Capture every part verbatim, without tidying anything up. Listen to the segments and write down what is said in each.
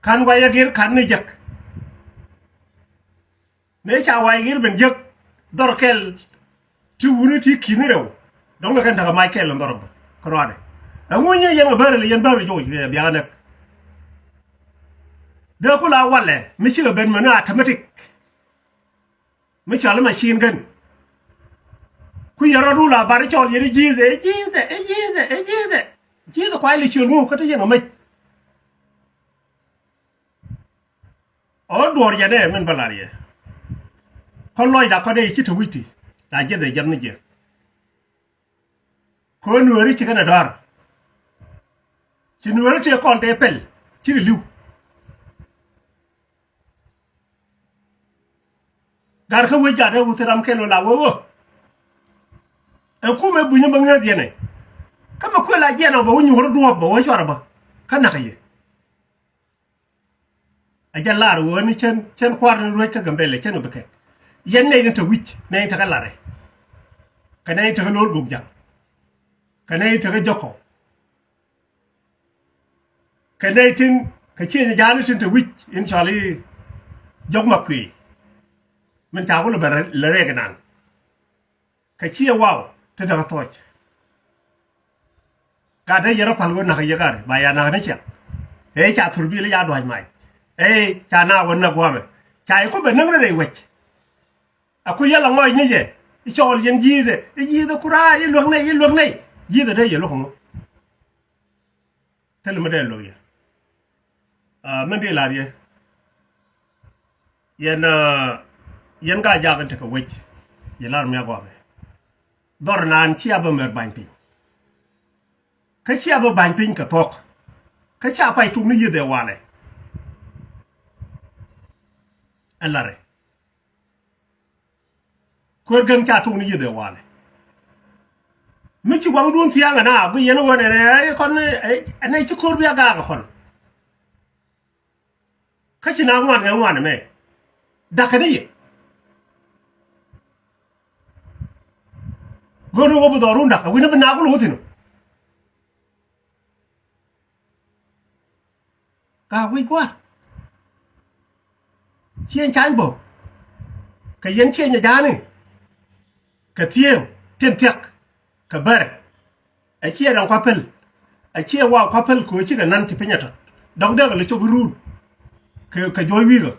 Ka̱n guay ɛ gir ka̱n ni jek. Mëë ca wa̱i̱ ɣir ben jiäk dhɔr kɛl ti wuni ti ki̱ni rɛw. Dɔ̱ŋ ni kɛn tekɛ mac kɛl in dhɔr bä kä ruaadɛ. Ɛŋu nyi yɛn kɛ bäri li yɛn bäri joc kɛ biakä nɛk. Dee ku la walɛ mi cikɛ ben mɛ ni automatic. Mi cɔal i̱ machine gun. Ku yɛn rɔɔdu la bar i̱ cɔl yɛn i̱ ji̱thɛ i̱ ji̱thɛ i̱ ji̱thɛ i̱ ji̱thɛ. Ji̱thɛ kuay li ciöl ŋu kä ti yɛn kɛ mec. Ɔ duɔ̱ɔ̱r jɛ dee min bä lar yɛ. Kɔn lɔcda kɔn dee ci te wi̱c ti la jiɛth ɛ jiɛth mi jiɛth. Kɛ ɣöö nueeri ci kɛn ɛ dɔ̱a̱r. Ci nueeri tëë kɔn tëë pɛl cikɛ li̱w. Gat kä wec gat ɛ wuth ram kɛl wä la wee wä. Ɛ kumɛ bunyä bä ŋeeth yɛn ɛ. Kä mɛ kuël a jiɛn ɔ bɛ wä nyuur duɔ̱ɔ̱p bɛ wä cuarɛ bä kä nakä yɛ. Ɛ jɛ lar ɣöö ni cɛn cɛn kua̱r ni ruec kä Gambɛlɛ cɛn kɛ bi kɛk. Yɛn nɛy ni te wi̱c nɛy ni te kä larɛ. Kɛ nɛy ni te kä lo̱r gok ja̱ŋ. Kɛ nɛy ni te kä jɔkɔ. Kɛ nɛy tin kɛ cieny ja̱a̱ni tin te wi̱c in cɔal i̱ jɔk ma kuëë. Min ca ku lɛ bɛ lɛ rɛɛk inan. Kɛ ciɛ waw te däk kä thɔc. Gat dee yɛn rɔ pal ɣöö nakä yɛ gat ba ya nakä ni ciaŋ. Ëë ca thur bil ya dua̱c mac. Ëë ca na wä näk gua̱a̱mɛ ca yɛ ku bɛ näk ni rɛy wec. A ku yɛl a ŋɔc ni jɛ i̱ cɔɔl yɛn ji̱i̱thɛ i̱ ji̱i̱thɛ ku raay i̱ luäk nɛy i̱ luäk nɛy. Ji̱i̱thɛ dee yɛ luäk ŋu. Thil mi dee lo̱k yɛ. Aa, min dee lar yɛ. Yɛn, aa, yɛn gaa jaak in tekɛ wec. Yɛ lar mi a gɔamɛ. Dhɔr naan cia bä mɛr ba̱ny piny. Kä cia bä ba̱ny piny kɛ thuɔ̱k. Kä cia pay tuk ni yieth ɛ walɛ. Ɛ larɛ. Kuer gäŋ ca tuk ni yieth ɛ walɛ. Mi ci waŋdun thiaŋ ɛn a gui yɛn ɣöö nɛnɛ ɛ kɔn ɛ nɛ ci ko̱r bia gaak ɛ kɔn. Kä ci na ŋuan kɛ ŋuan ɛmɛ. Dakä ni yɛ. Go̱o̱r ni wä bi dhɔrun dakä wi̱n bi naak wä lo̱ŋ wä thi̱n ɔ. Ka wi̱c gua̱a̱r. Cieŋ ca̱ny bä. Kɛ yɛn cieŋ ɛ ja̱a̱ni. Kɛ thieŋ tin thia̱k. Kɛ bär. Ɛ ciɛ dɔ̱ŋ kua päl. Ɛ ciɛ waw kua päl kɛ ɣöö cikɛ nan ci piny ɛ tɔ̱t. Dɔ̱ŋ dee kɛ lɛ cop iruun. Kɛ, kɛ juɔ̱c wi̱i̱kä.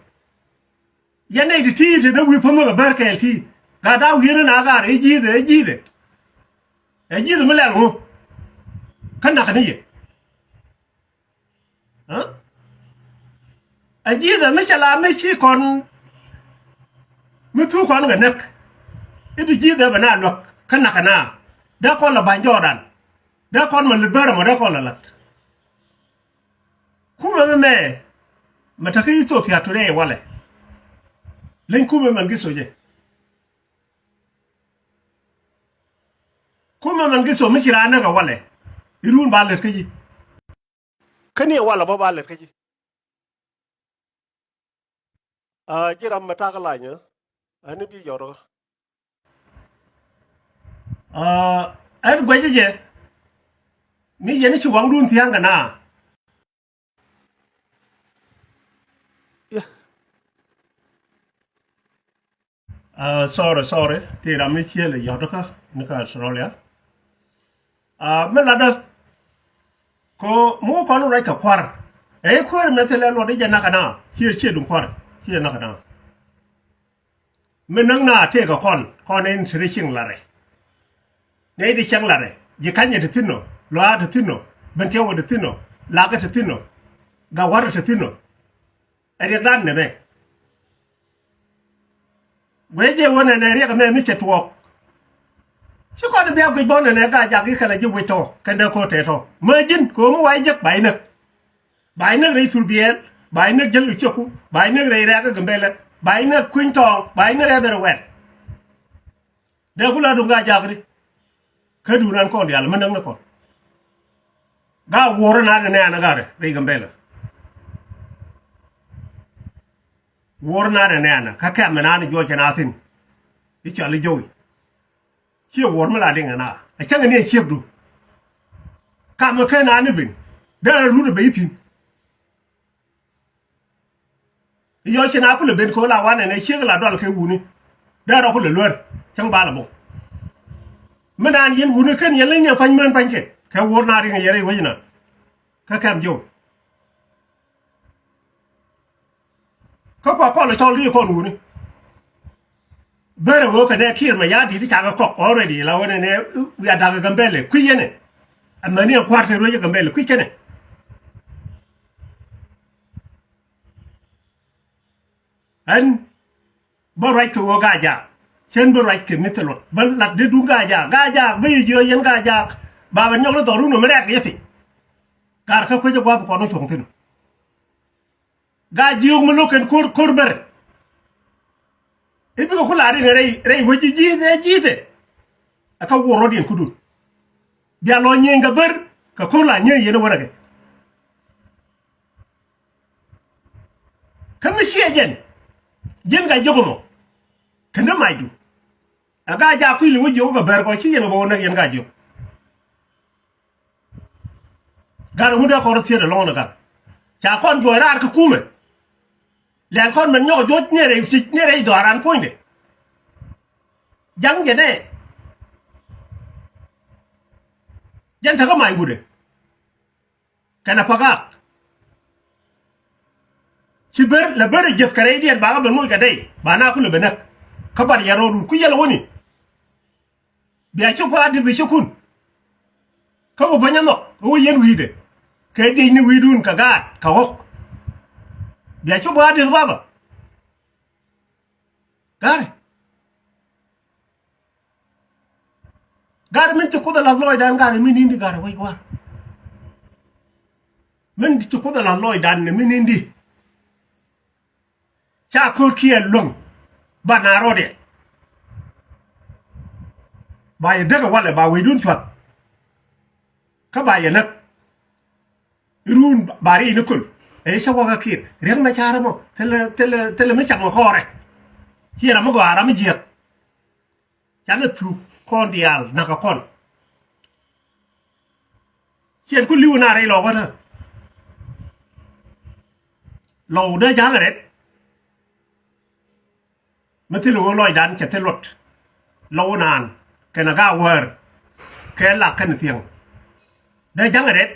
Yɛn nɛy ti ti̱i̱ te dee wi̱i̱ päm kɛ bär kɛɛl ti̱i̱. Gat daa wi̱i̱ni na gaar ɛ ji̱i̱thɛ, ɛ ji̱i̱thɛ. Ɛ ji̱i̱thɛ mi lɛl ŋu. Kä nakä ni yɛ. Aa? Ɛ ji̱thɛ mi cɛ la mi ci kɔn mi thuk kɔn kɛ näk. I̱ bi ji̱thɛ bɛ na luäk kä nakä na. Dee kɔn la ba̱ny jɔɔdan. Dee kɔn mɛ li bär mɔ dee kɔn la lat. Kumɛ mi mɛ mɛ te kä Ethiopia today walɛ. Leny kumɛ mɛn gi socɛ. Kumɛ mɛn gi so mi ci raan näk ɛ walɛ. Irun ba lät kä ji̱. Kä ni ɛ walɛ bä ba lät kä ji̱. Aa, ji̱ ram mɛ tak lany ɛ ni bi jɔt kä. Aa, ɛn guɛcä jɛ mi yɛn ci waŋdun thia̱a̱ŋ kɛ na. Aa, sorry, sorry. Ti ram ni ciel yɔt kä ni kä Australia. Aa, mi latdä ko mi wä kɔn ruac kɛ kua̱r. Ɛ kuäär mɛ thilɛ luɔt i̱ jɛ nakä na ciɛ ciɛ duŋ kua̱r ciɛ nakä na. Mi näk na tëëkɛ kɔn kɔn in ti ri cieŋ larɛ. Nɛy ti cieŋ larɛ ji̱ kanyɛ ti thi̱n ɔ, luaak ti thi̱n ɔ, ben tiɛwä ti thi̱n ɔ, lakä ti thi̱n ɔ, gawärä ti thi̱n ɔ. Ɛ riɛkdan nɛmɛ. Guic jɛ wä nɛnɛ riɛk ɛmɛ mi cɛ tuɔɔk. Ci kɔn bia guic bä nɛnɛ gaa jak i̱ kɛlɛ ji̱ wec tɔ kɛn dee ko̱o̱t tɛt tɔ. Mä ji̱n ko̱o̱m wä wa̱i̱ jek ba inäk. Ba inäk rɛy thul biɛɛl, ba inäk jäl kɛ ciɛku, ba inäk rɛy rɛɛk kä Gambɛlɛ, ba inäk kui̱ny tɔɔŋ, ba inäk everywhere. Dee ku la duŋ gaa jak ri. Kä duun an kɔn diaal mi näk ni kɔn. Gaa wuɔ̱ɔ̱r in an in nɛɛnä gaa rɛ rɛy Gambɛlɛ. Wuɔ̱ɔ̱r in an in nɛɛnä kä kɛm in an in juɔc kɛn a thi̱n. I̱ cɔal i̱ jowi. Ciɛ wuɔ̱ɔ̱r mi la diŋ in a ɛ cäŋ in i̱ ɛ ciekdu. Kam in ken an i̱ ben dee rut ɛ ben i̱ pi̱n. Yɔ ci na kulɛ ben ko̱o̱l a wanɛ nɛ ciek la dual kɛ wuni. Dee rɔ kulɛ luer cäŋ bal a bok. Mi naan yɛn wuni kän yɛn leny yɛn pa̱ny män pa̱ny kɛ kɛ wuɔr na riŋ yɛn rɛy wecna. Kä kɛm jiw. Kä kua kɔl cɔl di kɔn wuni. Bere wee kɛ nɛ Kiir Mayardit ca kɛ kɔk already la wee nɛ nɛ wiaa dak Gambɛlɛ kui̱ yɛnɛ. Amäni ɛ kua̱r te ruec Gambɛlɛ kui̱ kɛnɛ. Ɛn bä ruac kɛ ɣöö Gaajaak cien bä ruac kɛ mi thil luɔt bä lat dee duŋ Gaajaak Gaajaak bä yɛ jiö yɛn Gaajaak. Ba bɛ nyɔk ni dhɔrun ɔ mi rɛɛk yɛ piny. Gaar kä kuecä gua̱a̱p kɔn wä cuɔ̱ŋ thi̱n. Gaa jiök mi lo̱k kɛn ko̱r ko̱r bär. I̱ bikɛ ku la riŋ rɛy rɛy wec ji̱ ji̱thɛ ji̱thɛ. Ɛ kä wuɔr rɔ̱diɛn kudun. Bia lɔ nyieeny kɛ bär kɛ ko̱r la nyieeny yɛn wänäkɛ. Kä mi ciɛ jɛn ji̱n ka jiök ɛmɔ. Kɛn dee macdu. Ɛ gaa jaak kui̱ liŋ wä jiök kɛ bär kɔ ci yɛn kɛ bä wä näk yɛn gaa jiök. Gat ɛ ŋut ɛ kɔn rɔ thiet ɛlɔ̱ŋ ni gat. Ca kɔn juɔc raar kä kumɛ. Lɛl kɔn mɛn nyɔk juɔc ni rɛy ci ni rɛy dhɔaran puɔ̱nydɛ. Jaŋ jɛn ɛ. Jɛn tekä mac wutdɛ. Kɛnɛ pa̱k ak. Ci ber lɛ ber ɛ jiäth kɛ rɛydiɛn bakä ben moc kɛ dɛy ba na kulɛ ben näk. Kä bar yɛn rɔɔdun ku yɛl wäni. Bia cop kä a di̱th ɛ cäkun. Kä wä bäny a nhɔk kä wä yɛn wi̱i̱dɛ. Kɛ diec ni wi̱i̱dun kɛ gaat kɛ ɣɔ̱k. Bia cop kä a di̱th baba. Gari. Gari min ci kuoth a lath lɔcdan gari min indi gari wec gua̱a̱r. Min ci kuoth a lath lɔcdan ni min indi. Ca ko̱r kiɛ luäŋ ba na rɔɔdɛ. Ba yɛ däk ɛ walɛ ba wecdun cuath. Kä ba yɛ näk. Run ba ri ni köl ɛ cä wakä kiɛt riäk mɛ ca̱rä mɔ thilɛ thilɛ thilɛ mi cak mɛ kɔɔrɛ. Ciɛ ram mi gɔaa ram mi jiäk. Canɛ thuk kɔn diaal nakä kɔn. Ciɛn ku li̱w na rɛy lɔkä tä. Lɔw dee ja̱ŋ rɛt. Mi thil ɣöö lɔcdan cɛ thil luɔt. Lɔw naan kɛnɛ gaawäär kɛ lak kɛnɛ thiäŋ. Dee ja̱ŋ rɛt.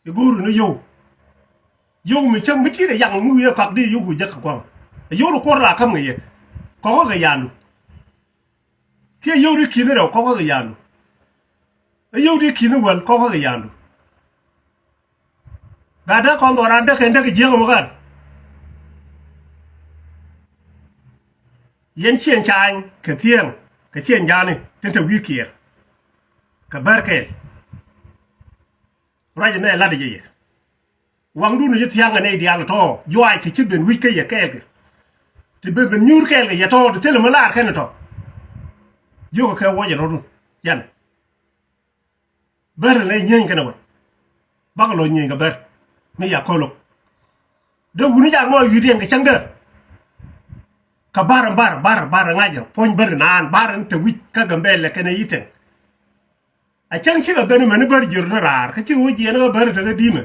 I̱ go̱o̱ri ni yio̱w. Yio̱w mi cäŋ mi ti̱i̱t ɛ yaŋ mi wi̱i̱ ɛ kɔak di yio̱w ku jäk kɛ kua̱ŋ. Ɛ yio̱w di kuɔr la käm kɛ yɛ kɔk kɛ yandu. Kiɛ yio̱w di ki̱n rɛw kɔk kɛ yandu. Ɛ yio̱w di ki̱n wäl kɔk kɛ yandu. Gat dee kɔn dhɔran dee kɛn dee kɛ jiäk ɛmɔ gat. Yɛn ciɛn ca̱a̱ny kɛ thiëëŋ kɛ ciɛn ja̱a̱ni tin te wi̱i̱ kiɛɛr. Kɛ bär kɛɛl. Ruac ɛmɛ lat jɛ yɛ. Waŋdun ci thia̱a̱ŋ kɛ nɛy diaal tɔ̱ juaac kɛ ci ben wi̱c kä yɛ kɛɛl kɛ. Ti ben ben nyuur kɛɛl kɛ yɛ tɔ̱ ti thilɛ mi laar kɛn tɔ̱. Jiökɛ kɛ wuɔcɛ rɔ̱dun yan. Bär lɛ nyieny kɛnɛ wä. Bakɛ lɔ nyieny kɛ bär mi ya kolok. Dee wuni jak mɔ wi̱i̱diɛn kɛ cäŋ dee. Kɛ bar bar bar bar ŋa̱c puɔ̱ny bär naan bar ni te wi̱c kä Gambɛlɛ kɛnɛ Ithiɛŋ. A cäŋ cikɛ ben mɛn bär jiör ni raar kä cikɛ wä jiɛn kä bär tekɛ di̱mɛ.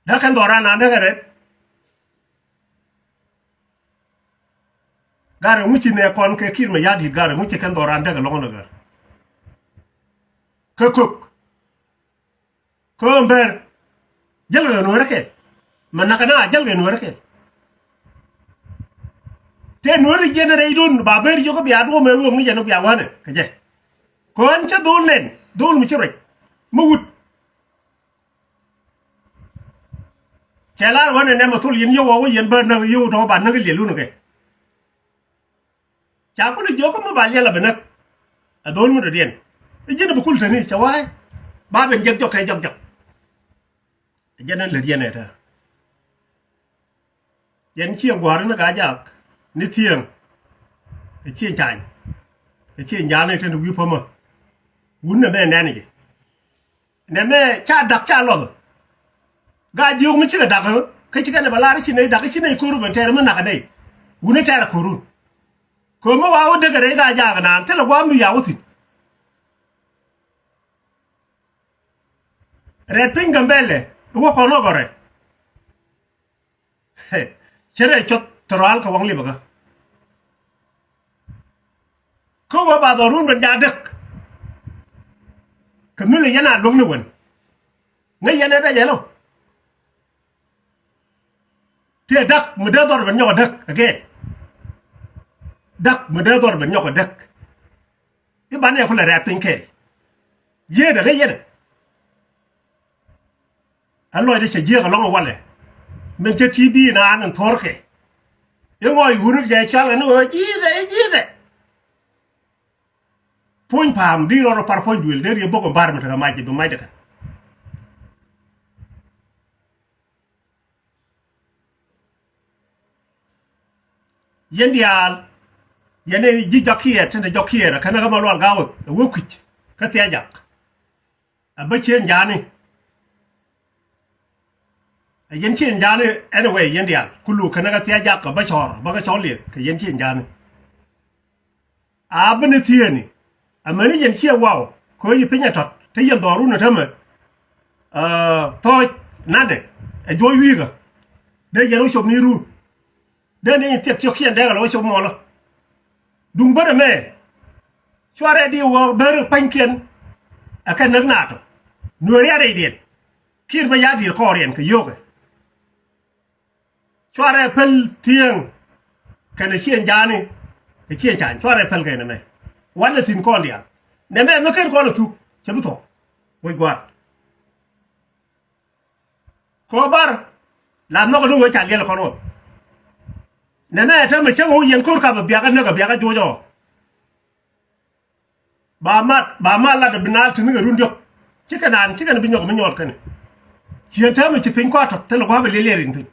Dee kɛn dhɔran naan dee kɛ rɛt. Garɛ ŋuci nɛ kɔn kɛ Kiir Mayardit garɛ ŋuci kɛn dhɔran däk ɛlɔŋ ni gär. Kä kök. Kä mbɛr. Jäl kɛ nuɔrɛ kɛ. Mɛ nakä na jäl kɛ nuɔrɛ kɛ. Tëë nuɔrɛ jiɛn rɛy dun ba ber jiök kä bia duɔmɛ ruɔm ni jɛn bia wanɛ kɛ jɛ. Kɔn cä dhol nɛn dhol mi ci ruɛc. Mi wut. Cɛ lar ɣän ɛ nɛmɛ thol yɛn yio̱w ɣɔw yɛn bä näk yio̱w tɔ̱ ba näk liɛl wun kɛ. Ca kun jiök kä mi ba liɛl a bi näk. Ɛ dhol mi dɔ̱diɛn i̱ ji̱n bi kul teni cɛ wa̱a̱ ba ben jek jɔk kɛ jɔk jɔk. Ɛ jɛn ɛ lät yɛn ɛ tɛ. Yɛn ciɛ gua̱a̱r ni Gaa Jaak ni thiëëŋ. Ɛ ciɛ cany. Ɛ ciɛ ja̱a̱n ɛ tɛn ti wi̱i̱ pämä. Wun nɛ mɛ nɛn jɛ. Nɛ mɛ ca dak ca lɔth. Gaa jiök mi cikɛ dak kä cikɛ nɛ bɛ lar ci nɛy dak ci nɛy ko̱r ben tɛɛr mi nak nɛy. Wun ɛ tɛɛr ko̱run. Ko̱r mi wa wä dek rɛy Gaa Jaak naan thilɛ gua̱a̱m mi ya wä thi̱n. Rɛt piny Gambɛlɛ Wä kɔn wä gɔrɛ. Cɛ rɛ cuɔth thɔraal kɛ waŋ lipɛ kä. Kä wä ba dhɔrun ben ja däk. Kɛ mi lɛ yɛn a luäk ni wän. Ŋäc yɛn ɛ bɛ jɛ lɔ. Tëë da̱k mi dee dhɔr ben nyɔk a däk again. Da̱k mi dee dhɔr ben nyɔk a däk. I̱ banɛ kulɛ rɛ̈t piny kɛɛl. Jiëëdɛ ŋäc yɛn ɛ. Ɛ lɔcdɛ cɛ jiääk ɛlɔ̱ŋ ɛ walɛ. Min cɛ T B naan in thuɔ̱rkɛ. I̱ ŋɔc wuruk jɛ cɔal kɛ ni ɣöö ji̱thɛ, i̱ ji̱thɛ. Puɔ̱ny pa̱a̱m di rɔɔd ɛ par puɔ̱ny duël dee riɛ bok ɛn ba̱r mi tekɛ mac jɛ bi macdɛ kɛn. Yɛn diaal, yɛn ni ji̱ jɔk kiɛɛr, tin te jɔk kiɛɛr, ɛ kɛn ɛ kä ma lual ga̱a̱ wek, ɛ wek kui̱c, kä thia̱ jak. Ɛ bä cien ja̱a̱ni. Ɛ yɛn cien ja̱a̱ni, anyway, yɛn diaal. Kulu kɛn ɛ kä thia̱ jak, ɛ bä cɔɔr, ɛ bä kä cɔɔr lieth, kɛ yɛn cien ja̱a̱ni. A bi ni thieenni. Amäni yɛn ciɛ waw kɛ ɣöö yi piny ɛ tɔt te yɛn dhɔrun ɛ tämɛ. Thɔɔc nandɛ ɛ juɔc wi̱i̱kä. Dee yɛn wä cop ni run. Dee ni thiɛk ciök ciɛn dee kɛ lɛ wä cop mɔlä. Duŋ bärɛ mɛ. Cuarɛ di wä bär pa̱nykiɛn. Ɛ kɛ näk naatɔ nueeri a rɛydiɛn. Kiir bä ya̱diɛn kɔɔriɛn kɛ yio̱o̱kɛ. Cuarɛ päl thiëëŋ kɛnɛ ciëŋ ja̱a̱ni kɛ ciëŋ ca̱ny cuarɛ päl kɛnɛ mɛ. Wanɛ thi̱n kɔn diaal nɛ mɛ mi ken kɔn ɛ thuk cɛ bi thɔk. Wec gua̱a̱r kɛ ɣöö bar la nhɔk ni wec ca liɛl kɔn ɣöö nɛ mɛ ɛ täämɛ cäŋ ɣöö yɛn ko̱r kap ɛ biakä näk ɛ biakä juɔc ɔ. Ba mat ba mat lat bi naal tini kɛ run diɔk. Cikɛ naan cikɛ ni bi nyɔk mi nyɔɔt kɛnɛ. Ciɛn täämɛ ci piny kua tɔk thilɛ gua̱a̱p ɛ liɛliɛ riŋ thi̱n.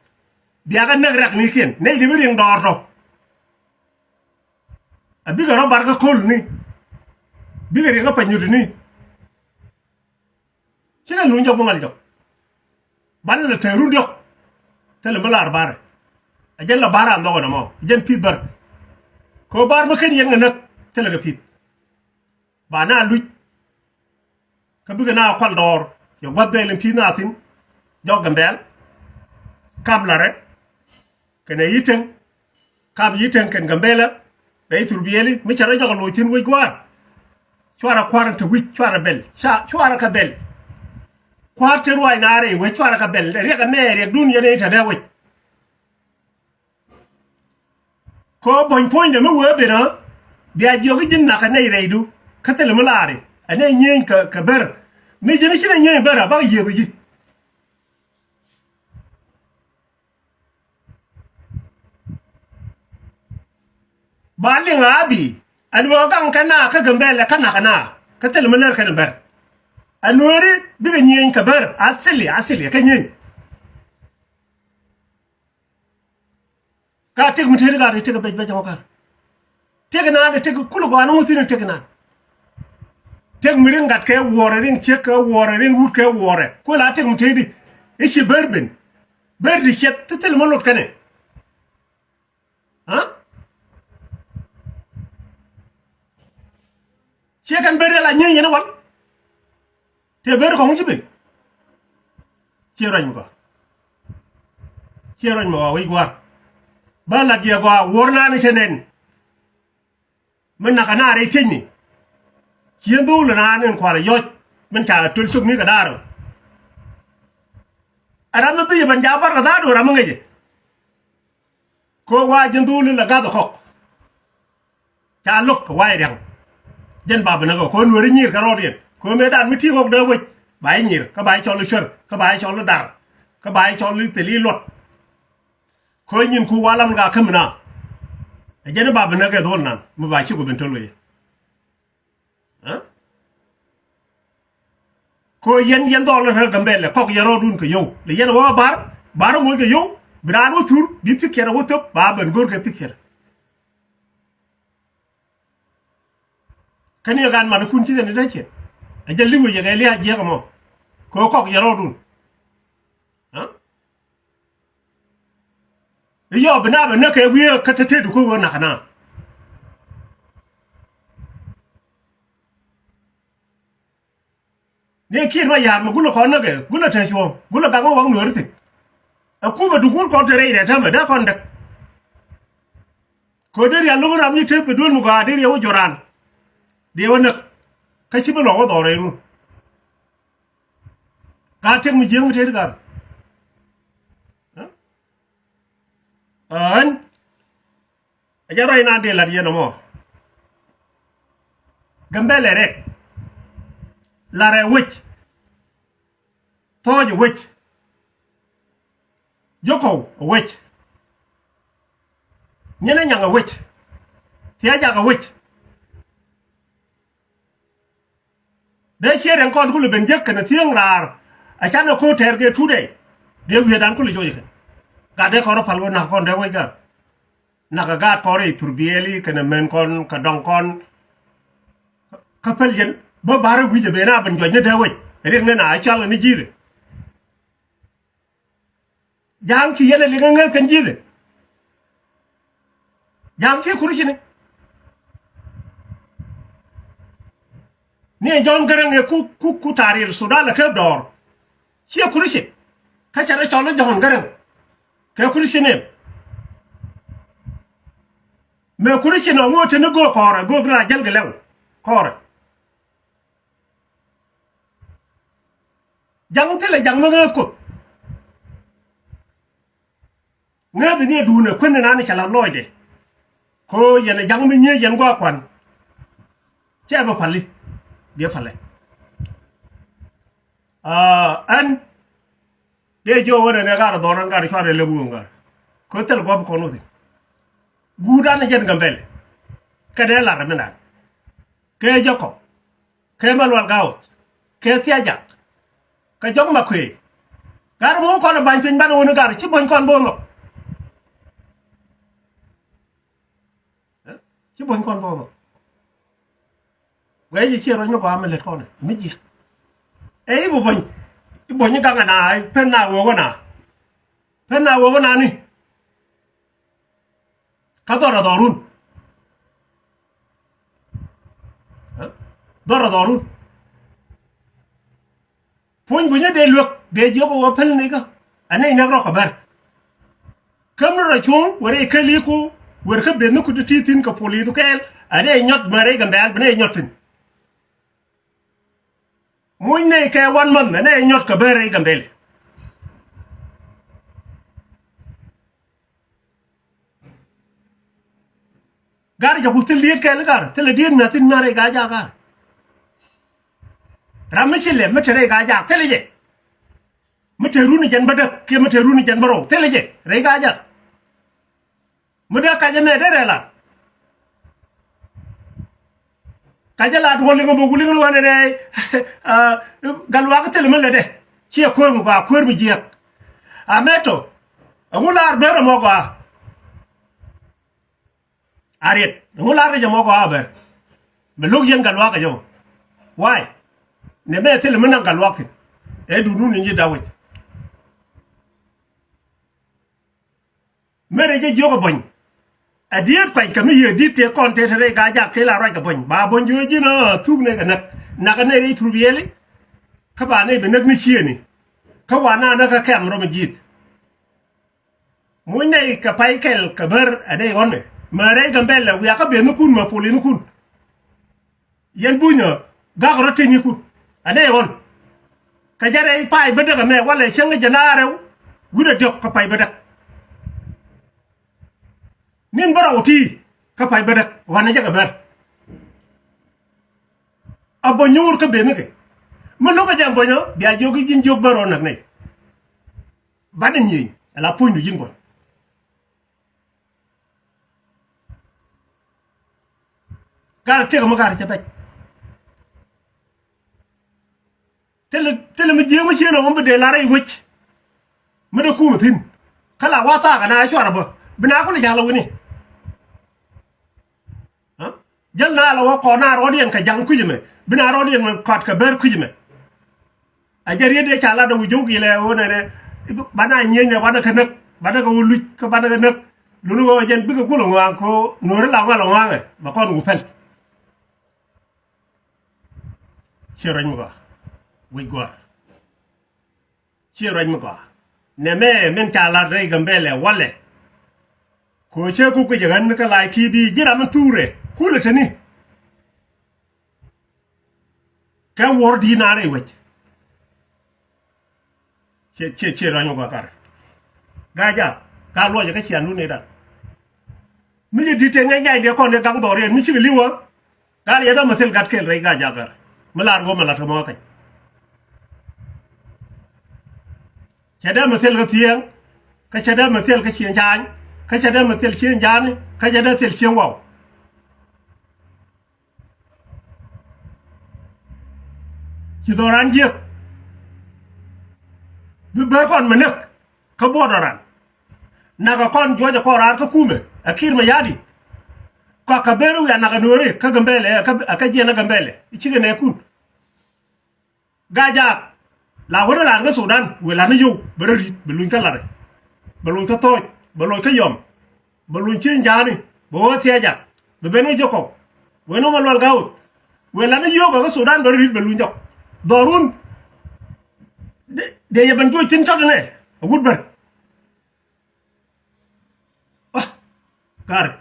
Biakä näk rɛk ni kiɛn nɛy di bi riŋ dɔɔr tɔ. A bikɛ rɔ bar kä ko̱l ni. Bikɛ riŋ kä panyut ni. Cikɛ luny jɔk bi ŋɔl jɔk. Banɛ lɛ tɛɛr run diɔk. Thilɛ mi lar barɛ. Ɛ jɛn lɛ bar an nhɔk ɛn ɛmɔ ɛ jɛn pi̱th bär. Kɛ ɣöö bar mi ken yɛn kɛ näk thilɛ kɛ pi̱th. Ba na luc. Kä bikɛ na kual dɔɔr yɛ gua̱th bɛɛl in pi̱th na thi̱n. Jɔk Gambɛl. Kam larɛ. Kɛnɛ Yi̱teŋ. Kap Yi̱teŋ kɛn Gambɛlɛ. Rɛy Thurbiɛli mi cɛ rɔ jɔk loc thi̱n wec gua̱a̱r. Cuarɛ kua̱r in te wi̱c cuarɛ bɛl ca cuarɛ kɛ bɛl. Kua̱r te ruac na rɛy wec cuarɛ kɛ bɛl riɛk ɛmɛ riɛkdun yɛn in te dee wec. Kɛ ɣöö buɔ̱ny puɔ̱nydɛ mi wee ben ɣä bia jiɔk i̱ ji̱n nakä nɛy rɛydu. Kä thilɛ mi laari ɛ nɛy nyieeny kɛ bär. Mi ji̱n i̱ ci nɛy nyieeny bär a bak yiëëth i̱ ji̱. Ba liŋ a bi ɛn ɣöö gaŋ kɛ na kä Gambɛlɛ kä nakä na. Kä thilɛ mi lär kɛn bär. Ɛn ɣöö ri bikɛ nyieeny kɛ bär a thili a thili kä nyieeny. Ka tëk mi tëëdi ka ri tëk bɛc bɛc ɔkä. Tëk naan tëk kul gɔaa ni ŋuthin tëk naan. Tëk mi rin gat kɛ wuɔrɛ rin ciek kɛ wuɔrɛ rin wut kɛ wuɔrɛ kuɛ la tëk mi tëëdi. I̱ ci ber ben ber di ciɛth ti thil mi lot kɛnɛ. Aa. Ciɛ kɛn ber ala nyieeny yɛn wal. Tëë ber kɔŋ ci ben. Ciɛ ruac mi gɔaa. Ciɛ ruac mi gɔaa wec gua̱a̱r. Bä lat yɛ gɔaa wuɔ̱r naan cɛ nɛn. Min nakä naar i̱ thiecni. Ciɛ dho̱o̱l naan in kualɛ yɔc min ca töl cök ni kɛ daar. Ɛ ram mi bi yɛ ben jaak bär kɛ dhaadu ram mi ŋäcɛ. Kɛ ɣöö wa ji̱n dho̱o̱l in la gath ɛ kɔk. Ca lo̱k kɛ wa̱i̱ ria̱ŋ. Jɛn ba bi näk ɛ kɛ ɣöö nueeri nyiir kɛ rɔɔdiɛn kɛ ɣöö mëëdan mi ti̱i̱ ɣɔk dee wec ba ji̱ nyiir kä ba ji̱ cɔl i̱ cuer kä ba ji̱ cɔl i̱ dar kä ba ji̱ cɔl i̱ thil i̱ luɔt. Kɛ ɣöö nyin ku walam ka käm na. Ɛ jɛn i̱ ba bi näk ɛ dho̱o̱l nan mi ba ci ku ben töl wec. Aa. Kɛ ɣöö yɛn yɛn dhɔl rɛ Gambɛlɛ kɔk yɛ rɔɔdun kɛ yio̱w lɛ yɛn wä bar bar moc kɛ yio̱w. Bi raan wä thur bi picture wä thöp ba ben go̱r kɛ picture. Kä ni ɣän man kun ci kɛn dee ciɛ. Ɛ jɛ li̱w yɛ kɛ lia̱a̱ jiɛk ɛmɔ kɛ ɣöö kɔk yɛ rɔɔdun. Aa. I̱ yɔɔ bi na bɛ näk kɛ wiee kä te te du kä ɣöö nakä na. Ni Kiir Mayar mi gulɛ kɔn näkɛ, gulɛ te cuɔ̱ɔ̱ŋ, gulɛ gak mi waŋ Nuääri thi̱n. Ɛ kumɛ dukun kɔn te rɛy rɛɛ täämɛ dee kɔn däk. Kɛ ɣöö dee rial lo̱k ram nyi tëëth kɛ duel mi gɔaa dee riɛw wä jɔran. Dee wä näk. Kä ci bi luɔk wä dhɔr rɛy run. Gaa tëk mi jiäk mi tëëth gat. Ɣän. A jɛ ruac naan dee lat yɛn ɛmɔ. Gambɛlɛ rɛk. Larɛ wec. Thɔɔc ɛ wec. Jokɔw ɛ wec. Nyin ɛ nyaŋ ɛ wec. Thia̱a̱c jak ɛ wec. Dee ciɛ riɛŋ kɔn kulɛ ben jek kɛnɛ thieŋ raar. A canɛ ko̱o̱t tɛɛr kɛ tuut ɛ. Dee wi̱i̱dan kulɛ joc kɛn. Gat dee kɔn rɔ pal wä nak kɔn dee wec gat. Nak ɛ gaat kɔn rɛy thurbiɛɛli kɛnɛ men kɔn kɛ dɔŋ kɔn. Kä päl yɛn bä ba̱rä wi̱c ɛ ben a ben juɔc ni dee wec. Riɛk ni na a cɔal kɛ ni ji̱i̱ri. Ja̱a̱ŋ ci yɛn ɛ liŋ ɛ ŋäth kɛn ji̱thɛ. Ja̱a̱ŋ ci kurcini. Ni ɛ Jɔ̱ɔ̱n Gäräŋ ɛ ku, ku, ku ta̱a̱ riɛl Sudan lɛ kep dɔɔr. Ciɛ kurcin. Kä cɛ rɔ cɔl ni Jɔ̱ɔ̱n Gäräŋ. Kɛ kurcin in. Mëë kurcin ɔ ŋo̱o̱ te ni göök kɔɔrɛ, göök ni a jäl kɛ lɛw kɔɔrɛ. Ja̱ŋ thilɛ ja̱ŋ mi ŋääth Kuoth. Ŋääth ni ɛ duundɛ kuën ni nani cɛ la̱th lɔɔcdɛ. Ko yɛn ɛ ja̱ŋ mi nyiee yɛn gua̱a̱ kuan. Cɛ bi pali. Biɛ palɛ. Aa, ɛn dee jiök ɣöö nɛnɛ gat ɛ dhɔr ɛn gat ɛ cuarɛ lep wun gat. Ko thil gua̱p kɔn wä thi̱n. Guut an ɛ jɛn Gambɛl. Kɛ dee lat ɛ mi naan. Kɛ Jɔkɔp. Kɛ Malual Gaawä. Kɛ Thia̱a̱c Jak. Kɛ Jɔk Makuëë. Gat ɛ mi wä kɔn ɛ ba̱ny piny banɛ wä ni gat ɛ ci buɔ̱ny kɔn bi wä nhɔk. Ɛ? Ci buɔ̱ny kɔn bä bä. Guɛc i̱ ciɛ ruac mi gɔaa mi lät kɔn ɛ mi jiɛk. Ɛ i̱ bi buɔ̱ny. I̱ buɔ̱ny i̱ gaŋ ɛ na i̱ pen na wee wä na. Pen na wee wä na ni. Kä dhɔr ɛ dhɔrun. Ɛ? Dhɔr ɛ dhɔrun. Puɔ̱ny gui̱nyä dee luäk dee jiök ɛ wä päl nikä. Ɛ nɛy näk rɔk kɛ bär. Käm ni rɔ cuɔ̱ŋ wër i̱ käliku wër kä beth ni ku ti ti thi̱n kɛ polith kɛɛl. Ɛ nɛy nyɔt mɛ rɛy Gambɛl bi nɛy nyɔt thi̱n. Muc nɛy kɛ one month ɛ nɛy nyɔt kɛ bär rɛy Gambɛl. Gar jɛ ku thil diet kɛl gar thil diet mɛ thin mɛ rɛy Gaa Jak gar. Ram mi ci lɛp mi te rɛy Gaa Jak thil jɛ. Mi te runi jɛn bä däk kiɛ mi te runi jɛn bä rɔw thil jɛ rɛy Gaa Jak. Mi dee kacä mɛ dee rɛ lat. Kacä lat wä liŋ mi ku liŋ ni wä ni rɛy. Gal wak thil mi lɛ dɛ ciɛ kuäär mi gɔaa kuäär mi jiɛk. A mɛ to ɛŋu lar bɛ rɛ mɔ gɔaa. A riet ŋu lar kɛ jɛ mɔ kɔ a bɛr. Mɛ lo̱k yɛn gat luaak kɛ jɛ mɔ. Why? Nɛ mɛ thil mi naŋ gat luaak thi̱n. Ɛ duundun in ji̱ da̱k wec. Mɛ rɛy jɛ jiök ɛ buɔ̱ny. Ɛ diet kuany kɛ mi yiëë di̱t tëë kɔn tëë te rɛy Gaa Jak tëë la ruac kɛ buɔ̱ny ba buɔ̱ny jiök ji̱n a thuk nɛ kɛ näk. Nak ɛ nɛ rɛy thurbiɛli. Kä ba nɛ bi näk ni ciëëni. Kä wa na näk kä kɛm rɔm ji̱th. Muc nɛy kɛ pay kɛl kɛ bär ɛ nɛy ɣɔn ɛ mɛ rɛy Gambɛlɛ wiakä biɛthnikun mɛ poliknikun. Yɛn bunyä gak rɔ ti̱nikun ɛ nɛy ɣɔn. Kɛ jɛ rɛy pay bädäk ɛmɛ walɛ cäŋ kä jɛ naar rɛw wi̱cdɛ diɔ̱k kä pay bädäk. Ni̱n bä rɔw ti kä pay bädäk wanɛ jɛ kɛ bär. A bä nyuur kä biɛthnikɛ mi lo̱k kä jɛ bunyä bia jiök i̱ ji̱n jiök bär ɣɔn näk nɛy. Banɛ nyieny ala puɔ̱nydu ji̱n buɔ̱ny. Gat tiɛk mi gat cɛ bɛc. Thilɛ thilɛ mi jiääk mi cieen ɔ mi bi dee lar rɛy wec. Mi dee kum thi̱n kä la wa thaak ana cuarɛ bä bi na kulɛ ja̱l a wi̱ni. Jäl na la wä kɔn na rɔɔdiɛn kɛ ja̱ŋ kui̱c ɛmɛ bi na rɔɔdiɛn mɛ kɔat kɛ ber kui̱c ɛmɛ. A jɛ riet dee ca lat dee wi̱c jo̱k ilɛ ɣöö nɛnɛ banɛ a nyieny ɛ banɛ kɛ näk banɛ kɛ wä luc kä banɛ kɛ näk. Luni ɣöö jɛn bikɛ kulɛ ŋɔaŋ kɛ ɣöö nuɔ̱ɔ̱ri la ŋɔal ɛ ŋɔaŋɛ bɛ kɔn wu pɛl. Ciɛ ruac mi gɔaa. Wi̱c gua̱a̱r. Ciɛ ruac mi gɔaa. Nɛmɛ min ca lat rɛy Gambɛlɛ walɛ. Kɛ ɣöö cä ku guic ɛ ɣän kä lac T V ji̱ ram mi thuurɛ kulɛ te ni. Kɛ wuɔ̱r di̱i̱t naan rɛy wec. Ciɛ, ciɛ, ciɛ ruac mi gɔaa karɛ. Gaa jaak, gaa luɔcɛ kä ciandun ëëdan. Mi ci di̱t tëë ŋäc ŋa̱cdiɛ kɔn dee gaŋ dhɔriɛn mi cikɛ li̱w ɣä. Gal yɛ dee mɛ thil gat kɛl rɛy gaa jaak karɛ. Mi lar ɣöö mɛ lat kɛ mɔ kɛc. Cɛ dee mɛ thil kä thiëëŋ. Kä cɛ dee mɛ thil kä cieŋ caany. Kä cɛ dee mɛ thil cieŋ jaani. Kä cɛ dee thil cieŋ waw. Ci dhɔran jiäk. Bi bär kɔn mi näk kä buɔt dhɔran. Nakɛ kɔn juɔcɛ kɔn raar kä kumɛ ɛ Kiir Mayardit. Kɔakɛ ben wiaa nakɛ nuɔ̱ɔ̱ri kä Gambɛlɛ ɛ kä, ɛ kä jiɛn ɛ Gambɛlɛ i̱ cikɛ nɛɛkun. Gaa jaak. La wänä raan kä Sudan wëë la̱t ni yio̱w bɛ rɔ ri̱t bɛ luny kä Larɛ. Bɛ luny kä Thɔɔc bɛ luny kä Yɔm. Bɛ luny Cieŋ Ja̱a̱ni bɛ wä Thia̱a̱ Jak. Bɛ ben kä Jɔkɔw. Wëë ni Malual Gaawuth. Wëë la̱t ni yio̱w kɛ kä Sudan bɛ rɔ ri̱t bɛ luny jɔk. Dhɔrun. Dee, dee yɛ ben juɔc thi̱n cɔt inɛ a wut bär. Ah, gat.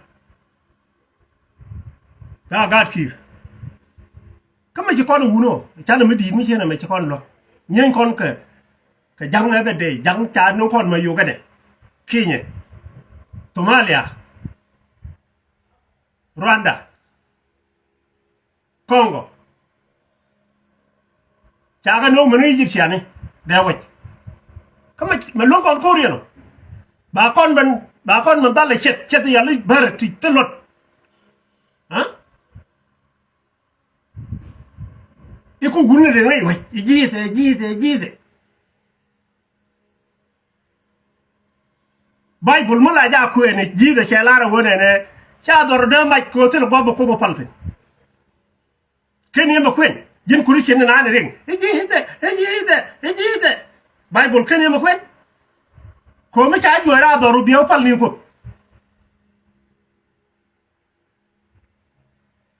Gaa gat Kiir. Kä mɛ ci kɔn wun ɔ canɛ mi di̱i̱t mi cienɛ mɛ ci kɔn luäk. Nyieeny kɔn kɛ, kɛ ja̱ŋ mɛ bɛ dee ja̱ŋ ca no̱o̱ŋ kɔn mɛ yokɛnɛ. Kinyɛ. Somalia. Rwanda. Kɔŋkɔ. Ca kɛ no̱o̱ŋ mɛn Egyptiani dee wec. Kä mɛ, mɛ luäŋ kɔn ko̱r yɛn ɔ. Ba kɔn ben, ba kɔn ben dhalɛ ce̱t, ce̱t yɛl i̱ bär ti thil luɔt. Aa? I̱ ku wun ni riŋ rɛy wec i̱ ji̱i̱thɛ, ji̱i̱thɛ, ji̱i̱thɛ. Baibol mi la ja kuëëni ji̱i̱thɛ cɛ lar ɛ ɣöö nɛnɛ ca dhɔr dee mac kɛ ɣöö thilɛ gua̱p bɛ Kuoth wä pal thi̱n. Ken yemɛ kuën ji̱n Kuriciɛn ni naan riŋ i̱ ji̱i̱thɛ, i̱ ji̱i̱thɛ, i̱ ji̱i̱thɛ. Baibol ken yemɛ kuën. Kɛ ɣöö mi ca juɔc raar dhɔr ɣöö biɛ wä pal ni Kuoth.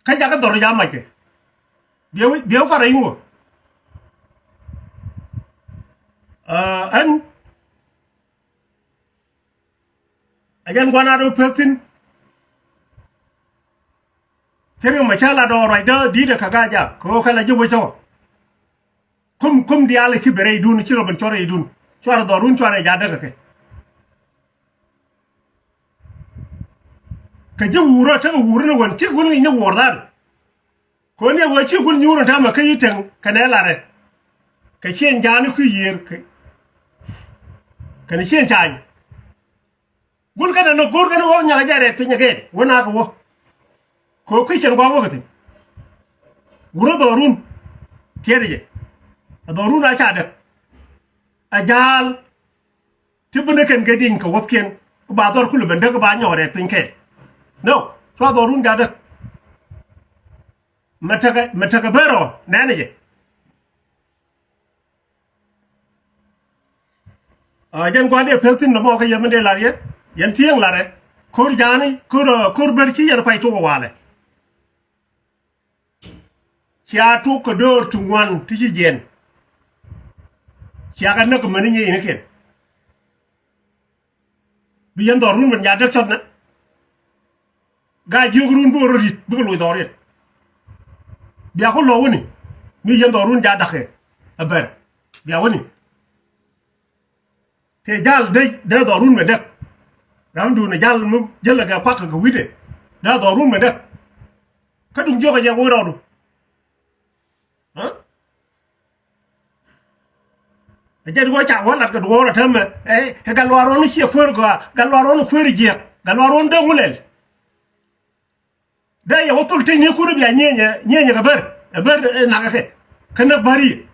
Kä jakä dhɔr ja̱ mackɛ. Biɛ wä, biɛ wä parɛ i̱ ŋuɔ. Aa, ɛn. Ɛ jɛn gua̱n a rɔ pek thi̱n. Cä riŋ mɛ cä la dɔɔr ruacdä di̱i̱t ɛ kɛ gaa jaak kɛ ɣöö kɛ la ji̱ wec tɔ̱. Kum, kum diaal ɛ ci ben rɛydun, ci rɔ ben cuɔr rɛydun. Cuarɛ dhɔrun, cuarɛ ja̱ däk ɛ kɛ. Kɛ ji̱ wuurä tekɛ wuurä ni wän ci wun ŋi̱ny ni wuɔr dhaar. Kɔn yɛ wee ci wun nyuur in täämɛ kä yi teŋ kɛnɛ larɛ. Kɛ cieŋ ja̱a̱ni kui̱ yiër kɛ, kɛnɛ cieŋ ca̱a̱ny. Gul kɛnɛ ni go̱r kɛnɛ wä nyakä jɛ rɛt piny kɛn wä nakä wä. Kɛ kui̱ cɛn gua̱a̱k wä kɛ thi̱n. Wurä dhɔrun. Tiɛt jɛ. Ɛ dhɔrun a ca däk. Ɛ ja̱a̱l. Ti bi ni kɛn kɛ dieny kɛ wuɔ̱thkiɛn. Ba dhɔr kulɛ ben däk ba nyɔk rɛt piny kɛn. No. Cua dhɔrun ja̱ däk. Mɛ tekɛ, mɛ tekɛ bär ɔ nɛnɛ jɛ. Aa, jɛn gua̱n dee pek thi̱n nɔmɔ kä yɛn mi dee lar yɛn, yɛn thieŋ larɛ. Ko̱r ja̱a̱ni, ko̱r, ko̱r bär ci yɛn pay tok walɛ. Cia tok kɛ döör ti ŋuan ti ci jiɛn. Cia kɛ näk mäni nyiey ni kiɛn. Bi yɛn dhɔrun ben ja̱ däk cɔtnɛ. Gaa jiök run bi wä rɔ ri̱t bikɛ loc dhɔriɛn. Bia ku lɔ wäni mi yɛn dhɔrun ja̱ da̱kɛ ɛ bɛr. Bia wäni. Tëë ja̱l dee, dee dhɔrun mɛ däk. Ramdun ɛ ja̱l mi jäl ɛ kɛ kuak kɛ wi̱dɛ. Dee dhɔrun mɛ däk. Kä duŋ jiök ɛ jɛ wä rɔɔdu. Aa? Ɛ jɛn wä ca wä lat kɛ duɔ̱ɔ̱r ɛ täämɛ ɛ, ɛ Gatluak Ruɔn ni ciɛ kueer gɔaa, Gatluak Ruɔn kueer jiɛk, Gatluak Ruɔn dee ŋu lɛl. Dee yɛ wä thol tëny ni kun bia nyienyɛ, nyienyɛ kɛ bär, ɛ bär ɛ nak kɛ, kɛ näk bär i̱.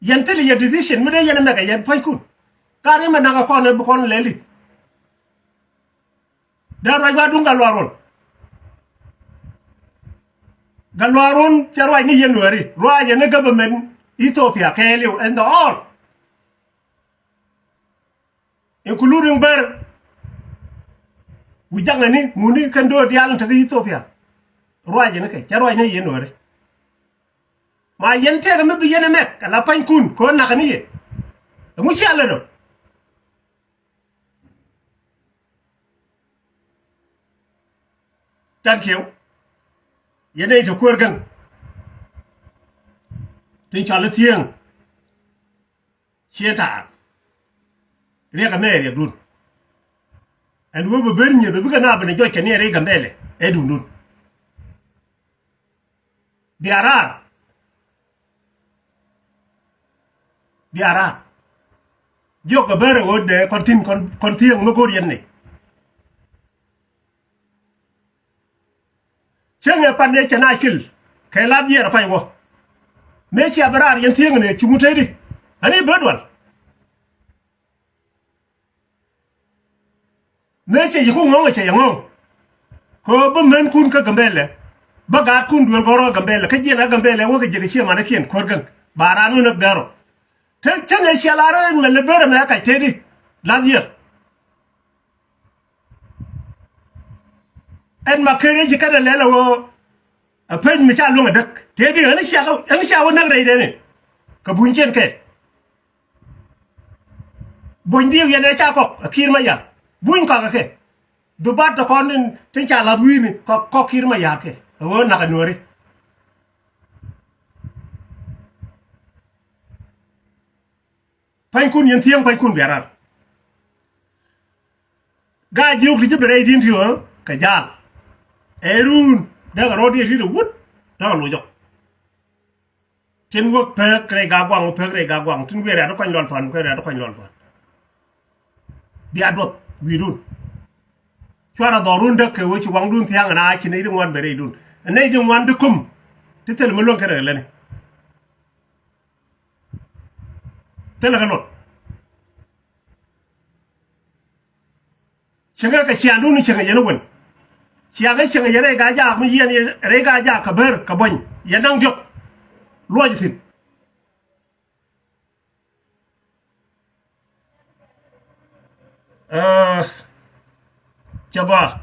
Yɛn thil yɛ decision mi dee yɛn mɛkɛ yɛn pua̱nykun. Ka ri mɛ nak kɛ kɔn ɛ bi kɔn lɛli. Dee ruac wa duŋ Gatluak Ruɔn. Gatluak Ruɔn cɛ ruac ni yɛn Nuɛri, ruac yɛn ni government Ethiopia kɛɛliw and the all. Including bär. Wi̱c jaŋɛ ni ŋuni kɛn do̱r diaal ni tekɛ Ethiopia. Ruac yɛn ni kɛ, cɛ ruac ni yɛn Nuɛri. Ma yɛn tëëkɛ mi bi yɛn ɛ mɛk ala panykun kɛ ɣöö nakä ni yɛ. Ɛŋu cia lät ɔ? Thank you. Yɛn nɛy ti kuäär gäŋ tin cɔal i̱ Thiäŋ. Ciɛ taar riɛk ɛmɛ riɛkdun. Ɛn wee bɛ ber nyieth bikɛ na ben jɔc kɛ ni ɛ rɛy Gambɛlɛ ɛ duundun. Bia raar. Bia raar. Jiɔk kɛ ber ɛ ɣöö dee kɔn tin kɔn, kɔn Thiäŋ mi go̱o̱r yɛn ni. Cäŋ ɛ pan ëë cɛ na cil kɛ lath yiɛɛr pay wä. Mëë cia bi raar yɛn Thiäŋ ni ci ŋut tëëdi ani bä dual. Mëë cɛ yɛ ku ŋɔ̱ŋ ɛ cɛ yɛ ŋɔ̱ŋ. Kɛ ɣöö bä mänkun kä Gambɛlɛ, bä gaatkun duel gɔ̱rä Gambɛlɛ kä jiɛn a Gambɛlɛ wä kɛ jiɛk ɛ ciɛ manikiɛn kuäär gäŋ ba raan wä näk däär ɔ. Te cäŋ ɛ cia lar ɛn mɛ lɛ ber ɛmɛ a kac tëëdi lath yiɛɛr. Ɛn ma ker ëë ci kɛn ɛ lɛl ɛ ɣöö ɛ peny mi ca luäŋ ɛ däk tëëdi ɣän cia, ɣän cia wä näk rɛydɛni. Kɛ bunykiɛn kɛ buny diw yɛn ɛ ca kɔk ɛ Kiir Mayar. Buny kɔk ɛ kɛ dhubat tɔ kɔn tin ca lath wi̱i̱ni kɔk, kɔk Kiir Mayar kɛ ɛ ɣöö nak ɛ nuääri. Panykun yɛn Thiäŋ, panykun bia raar. Gaa jiök ti ji̱ bi rɛy di̱n ti ɣä kɛ jaal. Ɛ run dee kɛ rɔɔd diɛ ti ti wut dee kɛ loc jɔk. Tin wä pek rɛy gaa guaŋ, wä pek rɛy gaa guaŋ tin wiɛ rɛ̈t kuany lɔl thuan, kuany rɛ̈t kuany lɔl thuan. Bia duɔth wi̱i̱dun. Cuarɛ dhɔrun däk kɛ wä ci waŋdun thia̱a̱ŋ ɛn a ci nɛy di ŋuan bɛ rɛydun. Ɛ nɛy di ŋuan di kum ti thil mi luäŋ kɛn rɛ lätni. Thilɛ kɛ luɔt. Cieŋɛ kɛ ciaŋdun, cieŋɛ yɛn wen. Ciaŋɛ cieŋɛ yɛn rɛy gaa jaak mi yiɛn rɛy gaa jaak kɛ ber kɛ buɔ̱ny yɛn da̱ŋ diɔ̱k. Luɔc thi̱n. Cɛ ba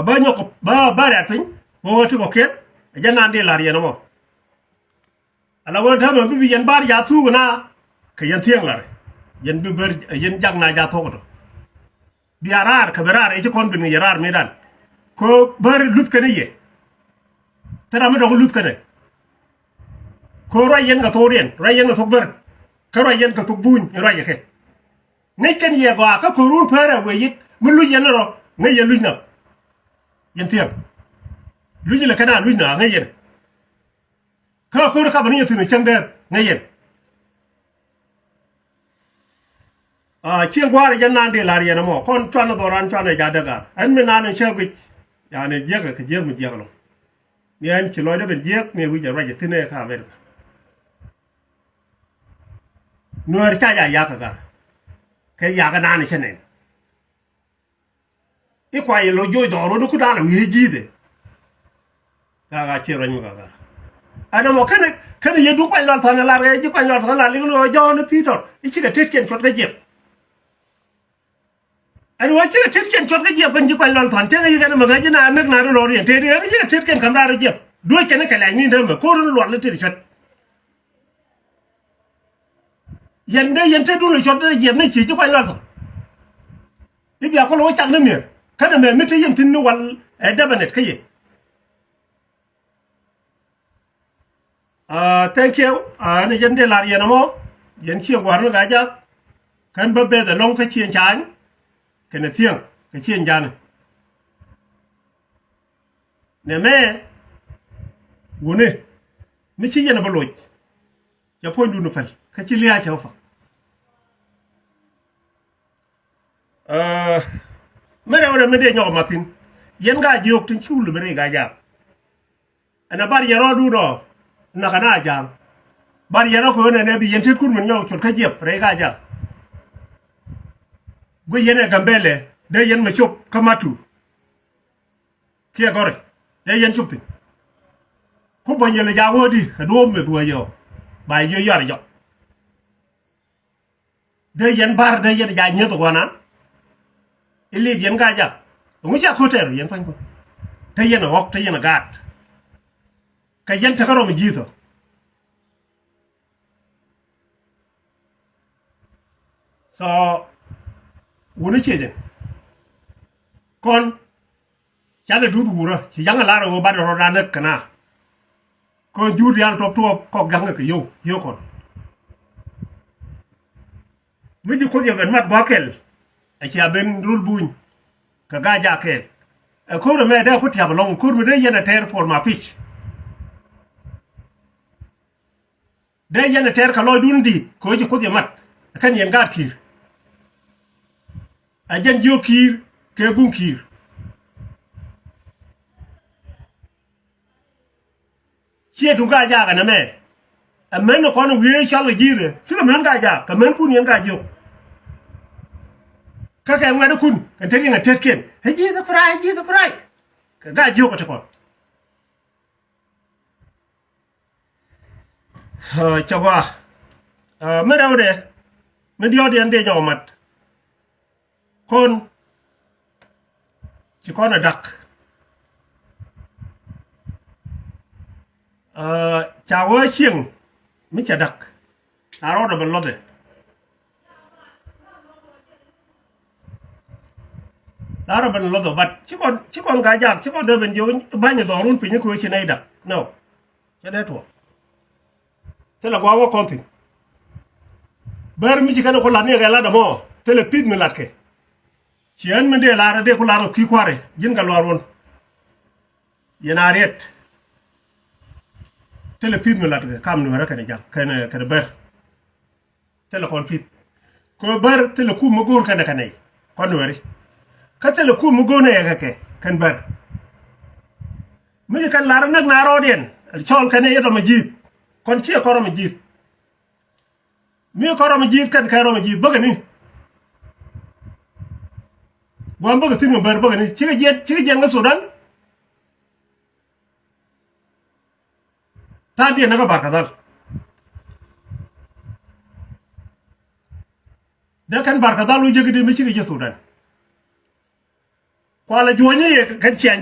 bä nyɔk bä bä rɛ̈t piny. Wä wä ti kɔkiɛn ɛ jɛ nan di la̱r yɛn ɛmɔ. Ala wä täämɛ bi bi yɛn bar ja thuk na kɛ yɛn thiäŋ lar. Yɛn bi ber yɛn jak na ja thok tɔ. Bia raar kɛ bi raar ɛ ci kɔn bin yɛ raar mi dan. Ko ber luth kɛn yɛ. Thil ram mi dɔk luth kɛn. Ko ruac yɛn kɛ thok riɛn, ruac yɛn kɛ thok ber. Kä ruac yɛn kɛ thok buny ruac yɛ kɛ. Ŋäc kɛn yɛ gɔaa kä ko run pɛrɛ wee yit mi luc yɛn rɔ ŋäc yɛn luc na. Yɛn thiäŋ luc lɛ kɛn a luc na ŋäc yɛn. Kä ko̱r kap ni yɛ thi̱n cäŋ dee ŋäc yɛn. A cieŋ gua̱a̱r jɛ nan di la̱r yɛn ɛmɔ kɔn cuan dhɔran cuan ɛ ja̱ däk a ɛn mi nan cä guic. Yani jiäk kɛ jiäk mi jiäk lɔ. Ni ɛn ci lɔcdä ben jiäk ni wi̱c ɛ ruac ɛ thi̱n ɛ kä Amerika. Nuäär ca ja yak kɛ gar kɛ yak ɛ nan cä nɛn. I̱ kua yɛ lo̱c joc dhɔr wä ni ku da̱a̱l ɛ wi̱i̱ ji̱thɛ. Kaka ciɛ ruac mi kaka. Ɛn ɛmɔ kɛnɛ kɛnɛ yɛ du kuany lɔl thɔn ɛ lar kɛ ji̱ kuany lɔl thɔn lar liŋ ni ɣöö jɔ̱ɔ̱n i̱ Pi̱i̱tɔr i̱ cikɛ tetkiɛn cuɔt kä jiɛp. Ɛn ɣöö cikɛ tetkiɛn cuɔt kä jiɛp kɛn ji̱ kuany lɔl thɔn cäŋ i̱ kɛn ɛmɛ ŋa̱c ji̱ na mek na ri lɔr yɛn tet ɣän i̱ cikɛ tetkiɛn ka̱m da̱a̱r ɛ jiɛp duec kɛn i̱ kɛ lɛc ni dämɛ ko̱r in luɔt ni tet cuɔt. Yɛn dee yɛn tetdun lɛ cuɔt dee jiɛp ni ci ji̱ kuany lɔl thɔn. I̱ bia kulɛ wä cak ni mi̱er känɛ mɛ mi te yɛn thi̱n ni wal ɛ däbɛ nɛt kä yɛ. Thank you. Ɛn ɛ yɛn dee lar yɛn ɛmɔ yɛn ciɛ gua̱r mi Gaa-jaak. Kän bä beth ɛlɔ̱ŋ kä ciɛn ca̱a̱ny kɛnɛ thiäŋ kɛ ciɛn ja̱a̱ni. Nɛmɛ wuni mi ci yɛn ɛ bä loc. Cɛ puɔ̱nydun päl kä ci lia̱a̱ cɛ wä päl. Ɛ, mi rɛw rɛw mi dee nyɔk ɛ mathin. Yɛn Gaa-jiök tin ci wul bi rɛy Gaa-jaak. Ɛn a bar yɛn rɔɔdun ɔ nakä na ja̱a̱ŋ. Bar yɛn rɔ kɛ ɣän ɛn ɛ bi yɛn tetkun min nyɔk cuɔt kä jiɛp rɛy Gaa-jaak. Guic yɛn ɛ Gambɛlɛ dee yɛn mɛ cop kä Matu. Kiɛ gɔrɛ dee yɛn cop thi̱n. Ku buɔ̱ny yɛl ɛ jaak wädi ɛ duɔ̱ɔ̱p meth wee yɛ ɔ ba yɛ jiö yar jɔk. Dee yɛn bar dee yɛn ja nyieth ɛ guanan. Ilip yɛn Gaa-jaak ɛŋu cia ko̱tɛr yɛn pa̱ny kun. Te yɛn ɛ ɣɔk te yɛn ɛ gaat. Kɛ yɛn tekä rɔm ji̱thɔ Tɔ wuni ciecɛ kɔn canɛ duth wurä ci jaŋ lar ɣöö bat rɔɔdan näk kɛna. Kɔn jur diaal tuɔp tuɔp kɔk jaŋ kɛ yio̱w yio̱w kɔn. Mi ji̱ Kuoth yɛ ben mat gua̱a̱th kɛl a cia ben rul buny kɛ Gaa-jaak kɛɛl. Ɛ ko̱r ɛmɛ dee ku tiap ɛlɔ̱ŋ, ko̱r mi dee yɛn ɛ tɛɛr puɔl ma pi̱c. Dee yɛn ɛ tɛɛr kɛ lɔcdun di̱i̱t kɛ ɣöö ci Kuoth yɛ mat ɛ kɛn yɛn gaat ki̱i̱r. Ɛ jɛn jiök ki̱i̱r kɛ guŋ ki̱i̱r. Ciɛ duŋ Gaa-jaak ɛn ɛmɛ. Ɛ män ɛ kɔn wiee cɔl kɛ Ji̱thɛ cikɛ män Gaa-jaak kɛ mänkun yɛn Gaa-jiök. Kä kɛ ŋuɛ̈tdäkun kɛn te riɛŋ ɛ tetkiɛn ɛ Ji̱thɛ Kray, ɛ Ji̱thɛ Kray. Kɛ Gaa-jiök ɛ te kɔn. Cɛ gɔaa. Mi rɛwdɛ mi diɔ̱ɔ̱kdiɛn dee nyɔk mat. Kɔn ci kɔn ɛ da̱k. Ca wee cieŋ mi cɛ da̱k. La rɔɔdɛ ben lɔthɛ. La rɔɔdɛ ben lɔthɛ, but ci kɔn, ci kɔn Gaa-jaak ci kɔn dee ben jiök ba̱ny dhɔrun piny kɛ wee ci nɛy da̱k. No. Cɛ dee tuɔɔk. Thilɛ gua̱a̱k wä kɔn thi̱n. Bär mi ci kɛn ku lat ni kɛ lat ɛmɔ thilɛ pi̱th mi latkɛ. Ci ɣän mi dee lar dee ku lar kɛ kui̱ kua̱ri ji̱n kɛ luaar wun. Yɛn a riɛt. Thilɛ pi̱th mi latkɛ kam Nuäärä kɛnɛ ja̱ŋ kɛnɛ, kɛnɛ bär. Thilɛ kɔn pi̱th. Kɛ bär thilɛ kum mi go̱o̱r kɛnɛ kɛ nɛy kɔn Nuääri. Kä thilɛ kum mi go̱o̱r nɛy kɛ kɛ kɛn bär. Mi ci kɛn lar näk na rɔɔdiɛn cɔɔl kɛn i̱ rɔm a ji̱th. Kɔn ciɛ kɔn rɔm a ji̱th. Mi kɔn rɔm a ji̱th kɛn kɛ rɔm a ji̱th bäkɛ ni. Guam bäkɛ thi̱n kɛ bär bäkɛ ni cikɛ jiɛn, cikɛ jiɛn kä Sudan. Tha̱a̱ŋdiɛn näkä Barkadhal. Dee kɛn Barkadhal wä jiäk di mi cikɛ ji̱ Sudan. Kualɛ juɔ̱nyä yɛ kɛn ciaŋ.